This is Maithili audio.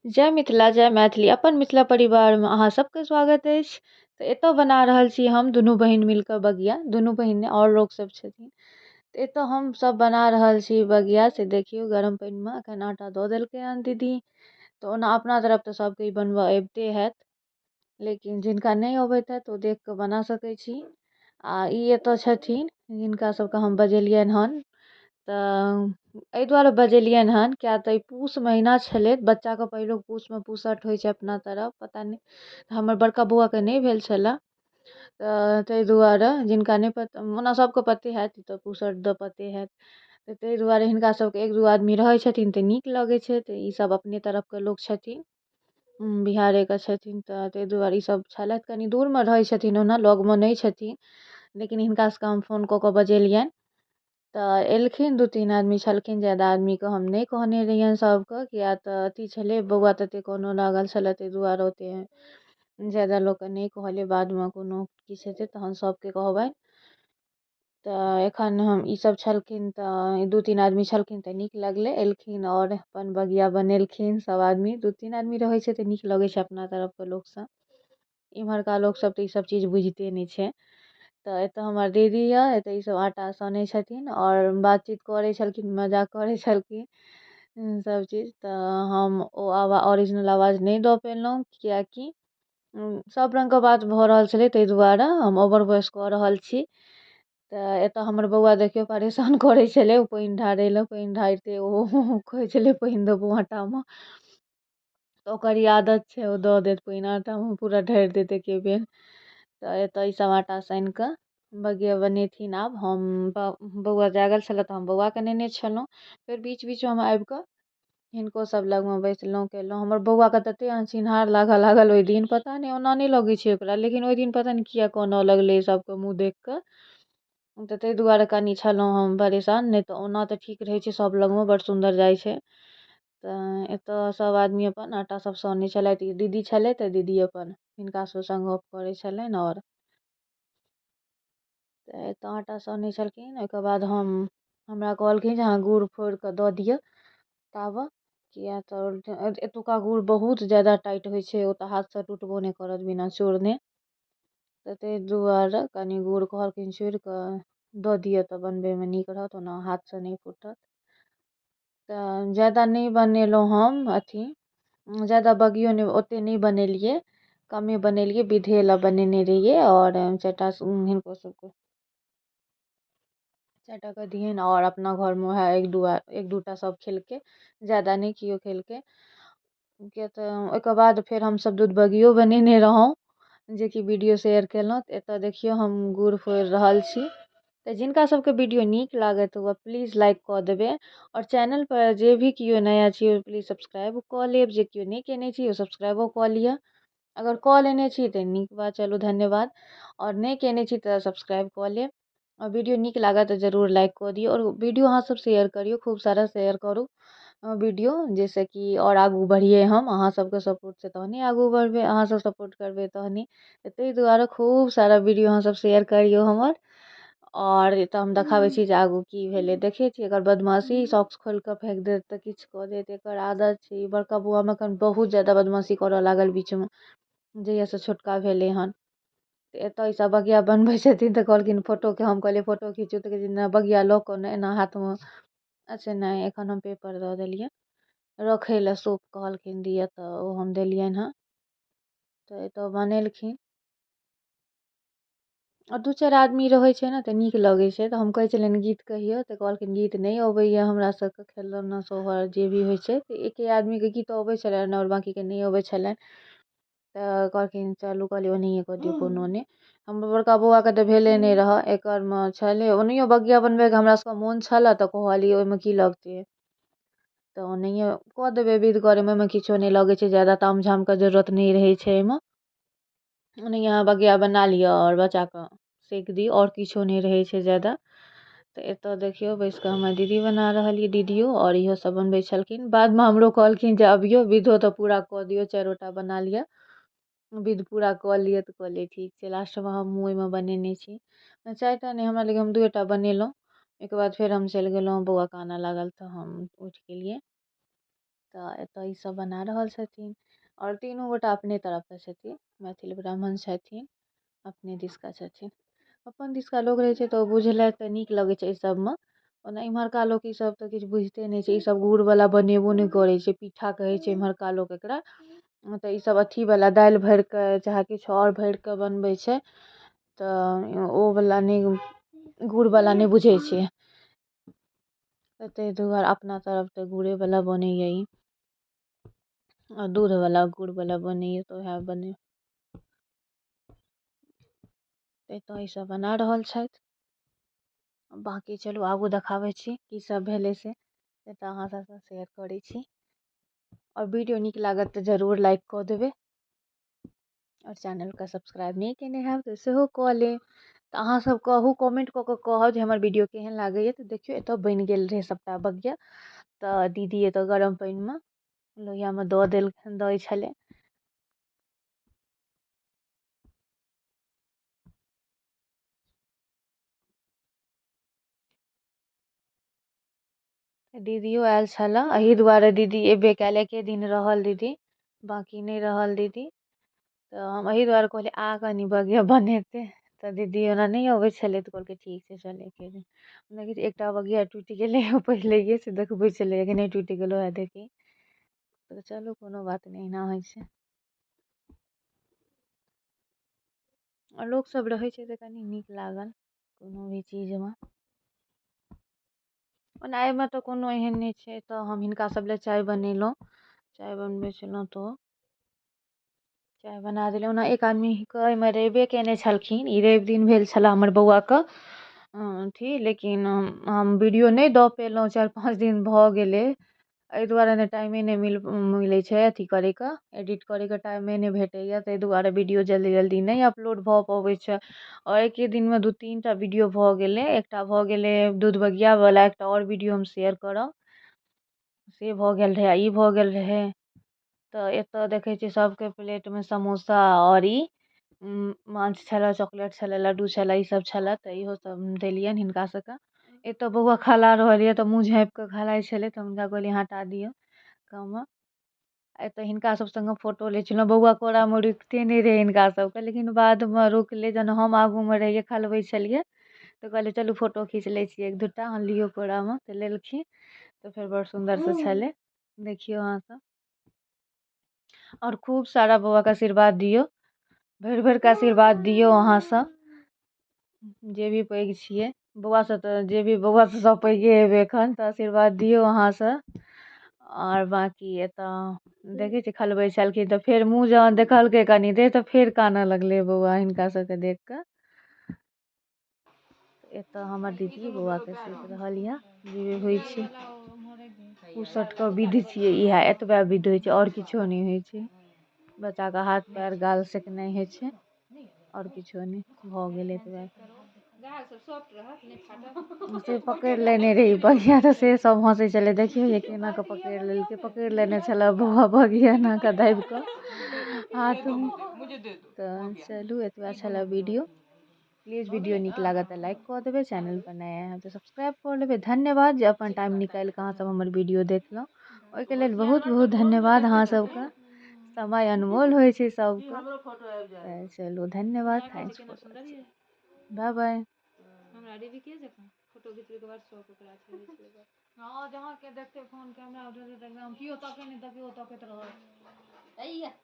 जय मिथिला जय मैथिली। अपन मिथिला परिवारमे अहाँ सबके स्वागत अछि। तऽ एतऽ बना रहल छी हम दुनू बहिन मिलकऽ बगिया। दुनू बहिन नहि, आओर लोक सब छथिन। तऽ एतऽ हम सब बना रहल छी बगिया। से देखियौ, गरम पानिमे एखन आटा दऽ देलकै हन दीदी। तऽ ओना अपना तरफ तऽ सबके ई बनबऽ अबिते हैत, लेकिन जिनका नहि अबैत हैत ओ देख कऽ बना सकै छी। आ ई एतऽ छथिन जिनका सबके हम बजेलियनि हन। तऽ एहि दुआरे बजेलियनि हन किया तऽ ई पूस महीना छलै, बच्चाके पहिलुक पूसमे पूसठ होइ छै अपना तरफ, पता नहि, हमर बड़का बौआके नहि भेल छलए। तऽ ताहि दुआरे जिनका नहि पता, ओना सबके पते हैत, तऽ पूसठ तऽ पते हैत। तऽ ताहि दुआरे हिनका सबके एक दू आदमी रहै छथिन तऽ नीक लगै छै। तऽ ईसब अपने तरफके लोक छथिन, बिहारेके छथिन। तऽ ताहि दुआरे ईसब छलथि, कनि दूरमे रहै छथिन, ओना लगमे नहि छथिन, लेकिन हिनका सबके हम फोन कऽ कऽ बजेलियनि तऽ एलखिन। दू तीन आदमी छलखिन, ज्यादा आदमीके हम नहि कहने रहियनि सबके, किया तऽ अथी छलै, बौआ ततेक कानऽ लागल छलै, ताहि दुआरे ओतेक ज्यादा लोकके नहि कहलियै। बादमे कोनो किछु हेतै तहन सबके कहबै। तऽ एखन हम ईसब छलखिन तऽ दू तीन आदमी छलखिन तऽ नीक लगलै। एलखिन आओर अपन बगिया बनेलखिन सब आदमी। दू तीन आदमी रहै छै तऽ नीक लगै छै अपना तरफके लोकसँ। इम्हरका लोकसब तऽ ईसब चीज बुझिते नहि छै। तऽ एतऽ हमर दीदी यऽ, एतऽ ईसब आटा सनै छथिन आओर बातचीत करै छलखिन, मजाक करै छलखिन सब चीज। तऽ हम ओ ओरिजिनल आवाज नहि दऽ पेलहुँ, किएकि सब रङ्गके बात भऽ रहल छलै, ताहि दुआरे हम ओवर वॉइस कऽ रहल छी। तऽ एतऽ हमर बौआ देखियौ परेशान करै छलै, ओ पानि ढारै लए, पानि ढारिते ओहो कहै छलै पानि देबौ आटामे। तऽ ओकर ई आदत छै, ओ दऽ देत पानि आटामे, पूरा ढारि देत एके बेर। तऽ एतऽ ईसब आटा सानि कऽ बगिया बनेथिन। आब हम बौआ जागल छलै तऽ हम बौआके नेने छलहुँ। फेर बीच बीचमे हम आबि कऽ हिनको सब लगमे बैसलहुँ केलहुँ। हमर बौआके ततेक अनचिन्हार लागऽ लागल ओहि दिन, पता नहि, ओना नहि लगै छै ओकरा, लेकिन ओहि दिन पता नहि किया कानऽ लगलै सबके मुँह देखि कऽ। तऽ ताहि दुआरे कनि छलहुँ हम परेशान, नहि तऽ ओना तऽ ठीक रहै छै, सब लगमे बड़ सुन्दर जाइ छै। तऽ एतऽ सब आदमी अपन आटा सब सनै छलथि। ई दीदी छलै तऽ दीदी अपन हिनका सब सङ्ग गप करै छलनि। आओर तऽ एतऽ आटा सनै छलखिन। ओहिके बाद हम हमरा कहलखिन जे अहाँ गुड़ फोड़ि कऽ दऽ दिअ ताबऽ, किया तऽ एतुका गुड़ बहुत ज्यादा टाइट होइ छै, ओ तऽ हाथसँ टुटबो नहि करत बिना चूरने। तऽ ताहि दुआरे कनि गुड़ कहलखिन चूरि कऽ दऽ दिअ तऽ बनबैमे नीक रहत, ओना हाथसँ नहि फूटत। तऽ ज्यादा नहि बनेलहुँ हम अथी, ज्यादा बगियो नहि ओतेक नहि बनेलियै, कमे बनेलियै, विधे लए बनेने रहियै। आओर चारिटा हिनको सबके चारिटाके दियनि आओर अपना घरमे उएह एक दू एक दूटा सब खेलकै, ज्यादा नहि केओ खेलकै। किएक तऽ ओहिके बाद फेर हमसब दूध बगियो बनेने रहौँ, जेकि वीडियो शेयर केलहुँ। तऽ एतऽ देखियौ हम गुड़ फोड़ि रहल छी। तऽ जिनका सबके वीडियो नीक लागत हुए प्लीज लाइक कऽ देबै, आओर चैनलपर जे भी केओ नया छी ओ प्लीज सब्सक्राइब कऽ लेब। जे केओ नहि केने छी ओ सब्सक्राइबो कऽ लिअ। अगर कऽ लेने छी तऽ नीक बात, चलू धन्यवाद। आओर नहि केने छी तऽ सब्सक्राइब कऽ लेब। आओर वीडियो नीक लागत तऽ जरूर लाइक कऽ दियौ, आओर वीडियो अहाँसब शेयर करियौ, खूब सारा शेयर करू वीडियो, जाहिसँ कि आओर आगू बढ़ियै हम। अहाँ सबके सपोर्टसँ तहने आगू बढ़बै, अहाँसब सपोर्ट करबै तहने। तऽ ताहि दुआरे खूब सारा वीडियो अहाँसब शेयर करियौ हमर। आओर एतऽ हम देखाबै छी जे आगू की भेलै। देखै छी एकर बदमाशी, सॉक्स खोलि कऽ फेक देत तऽ किछु कऽ देत, एकर आदत छै। ई बड़का बौआमे एखन बहुत ज्यादा बदमाशी करऽ लागल बीचमे, जहियासँ छोटका भेलै हन। तऽ एतऽ ईसब बगिया बनबै छथिन तऽ कहलखिन फोटोके, हम कहलियै फोटो खीचू, तऽ कहै छै नहि बगिया लऽ कऽ ने एना हाथमे। अच्छा नहि, एखन हम पेपर दऽ देलियै रखै लए, सूप कहलखिन दिअ तऽ ओ हम देलियनि हँ। तऽ एतऽ बनेलखिन। आओर दू चारि आदमी रहै छै ने तऽ नीक लगै छै। तऽ हम कहै छलियनि गीत कहियौ, तऽ कहलखिन गीत नहि अबैए हमरा सबके, खेलौना सोहर जे भी होइ छै। तऽ एके आदमीके गीत अबै छलनि आओर बाँकीके नहि अबै छलनि। तऽ कहलखिन चलू, कहलियै ओनाहिए कऽ दियौ, कोनो नहि। हमर बड़का बौआके तऽ भेले नहि रहए, एकरमे छलै। ओनाहियो बगिया बनबैके हमरा सबके मोन छलए, तऽ कहलियै ओहिमे की लगतै, तऽ ओनाहिए कऽ देबै विध करैमे, ओहिमे किछो नहि लगै छै, ज्यादा ताम झामके जरूरत नहि रहै छै एहिमे। ओनाहिए अहाँ बगिया बना लिअ आओर बच्चाके सेक दियौ, आओर किछो नहि रहै छै ज्यादा। तऽ एतऽ देखियौ बैस कऽ हमर दीदी बना रहल यऽ, दीदियो आओर इहो सब बनबै छलखिन। बादमे हमरो कहलखिन जे अबियौ विधो तऽ पूरा कऽ दियौ, चारिओटा बना लिअ, विध पूरा कऽ लिअ। तऽ कहलियै ठीक छै। लास्टमे हमहूँ ओहिमे बनेने छी चारिटा नहि हमरा, लेकिन हम दूएटा बनेलहुँ। ओहिके बाद फेर हम चलि गेलहुँ, बौआ कानऽ लागल तऽ हम उठि गेलियै। तऽ एतऽ ईसभ बना रहल छथिन। आओर तीनू गोटा अपने तरफके छथिन, मैथिल ब्राह्मण छथिन, अपने दिसका छथिन। अपन दिसका लोक रहै छै तऽ ओ बुझलथि तऽ नीक लगै छै एहि सभमे। ओना इम्हरका लोक ईसभ तऽ किछु बुझिते नहि छै, ईसभ गुड़वला बनेबो नहि करै छै, पीठा कहै छै इम्हरका लोक एकरा। तऽ ईसभ अथीवला दालि भरिकऽ चाहे किछु आओर भरिकऽ बनबै छै, तऽ ओ वला नहि, गुड़वला नहि बुझै छै। तऽ ताहि दुआरे अपना तरफ तऽ गुड़ेवला बनैए ई, आ दूधवला गुड़वला बनैए, तऽ उएह बने। एतऽ ईसभ बना रहल छथि। बाँकी चलू आगू देखाबै छी की सब भेलै से, एतऽ अहाँ सबसँ शेयर करै छी। आओर वीडियो नीक लागत तऽ जरूर लाइक कऽ देबै, आओर चैनलके सब्सक्राइब नहि केने हैब तऽ सेहो कऽ लेब। तऽ अहाँसभ कहू, कमेंट कऽ कऽ कहब जे हमर वीडियो केहन लागैए। तऽ देखियौ एतऽ बनि गेल रहै सभटा बगिया। तऽ दीदी एतऽ गरम पानिमे लोहियामे दऽ देल दै छलै। दीदियो आयल छलए, एहि दुआरे दीदी एबे कयल, एके दिन रहल दीदी, बाँकी नहि रहल दीदी। तऽ हम एहि दुआरे कहलियै आ कनि बगिया बनेतै। तऽ दीदी ओना नहि अबै छलै, तऽ कहलकै ठीक छै चल एके दिन। देखै छी एकटा बगिया टूटि गेलै पहिलैए से, देखबै छलै कि नहि टूटि गेलौ है देखी। तऽ चलू कोनो बात नहि, एहिना होइ छै। आओर लोकसभ रहै छै तऽ कनि नीक लागल कोनो भी चीजमे। ओना एहिमे तऽ कोनो एहन नहि छै। तऽ हम हिनका सभ लए चाय बनेलहुँ, चाय बनबै छलहुँ तऽ चाय बना देलहुँ। ओना एक आदमीके एहिमे रविए कयने छलखिन, ई रवि दिन भेल छलए हमर बौआके अथी, लेकिन हम वीडियो नहि दऽ पेलहुँ, 4-5 दिन भऽ गेलै। एहि दुआरे नहि टाइमे नहि मिलै छै अथी करैके, एडिट करैके टाइमे नहि भेटैए, ताहि दुआरे वीडियो जल्दी जल्दी नहि अपलोड भऽ पबै छै। आओर एके दिनमे 2-3 टा वीडियो भऽ गेलै। एकटा भऽ गेलै दूध बगियावला, एकटा आओर वीडियो हम शेयर करब, से भऽ गेल रहै, आ ई भऽ गेल रहै। तऽ एतऽ देखै छियै सभके प्लेटमे समोसा आओर ई माछ छलै, चॉकलेट छलै, लड्डू छलै, ईसभ छलै। तऽ इहो सब देलियनि हिनका सबके। एतऽ बौआ खेला रहल यऽ तऽ मुँह झाँपिकऽ खेलाइ छलै, तऽ हुनका कहलियै हटा दियौ कमऽ। एतऽ हिनका सब सङ्गे फोटो लै छलहुँ, बौआ कोरामे रुकिते नहि रहै हिनका सबके, लेकिन बादमे रुकलै जहन हम आगूमे रहियै खेलबै छलियै, तऽ कहलियै चलू फोटो खींच लै छियै 1-2 टा, अहाँ लियौ कोरामे, तऽ लेलखिन। तऽ फेर बड़ सुन्दरसँ छलै, देखियौ अहाँसब। आओर खूब सारा बौआके आशीर्वाद दियौ, भरि भरिके आशीर्वाद दियौ अहाँसब, जे भी पैघ छियै बौआ सब, तऽ जे भी बौआ सब पैघे हेबै एखन, तऽ आशीर्वाद दियौ अहाँसब। आओर बाँकी एतऽ देखै छियै खेलबै छलखिन, तऽ फेर मुँह जहन देखलकै कनी देर तऽ फेर कानऽ लगलै बौआ हिनका सबके देख कऽ। एतऽ हमर दीदी बौआके सेक रहल यऽ, जे होइ छै उसटके विध छियै इएह, एतबे विध होइ छै आओर किछो नहि होइ छै। बच्चाके हाथ पैर गाल सेकनाइ होइ छै, आओर किछो नहि, भऽ गेल एतबे। से पकड़ि लेने रही बगिया, तऽ से सब हँसै छलै, देखियौ ये केना कऽ पकड़ि लेलकै, पकड़ि लेने छलै बौआ बगिया एना कऽ दाबि कऽ हाथमे। तऽ चलू एतबे छलै वीडियो। प्लीज वीडियो नीक लागत तऽ लाइक कऽ देबै, चैनल पर नया आयब तऽ सब्सक्राइब कऽ लेबै। धन्यवाद जे अपन टाइम निकालि कऽ अहाँसब हमर वीडियो देखलहुँ, ओहिके लेल बहुत बहुत धन्यवाद अहाँ सबके। समय अनमोल होइ छै सबके। तऽ चलू धन्यवाद, thanks for watching, bye bye. हमरा रिविके जकाँ फोटो घिचबैके बाद शौक ओकरा छै। हँ, जहाँ के देखते फोन कैमरा उठेतै तऽ एकदम केओ तकै नहि तकै, ओ तकैत रहत।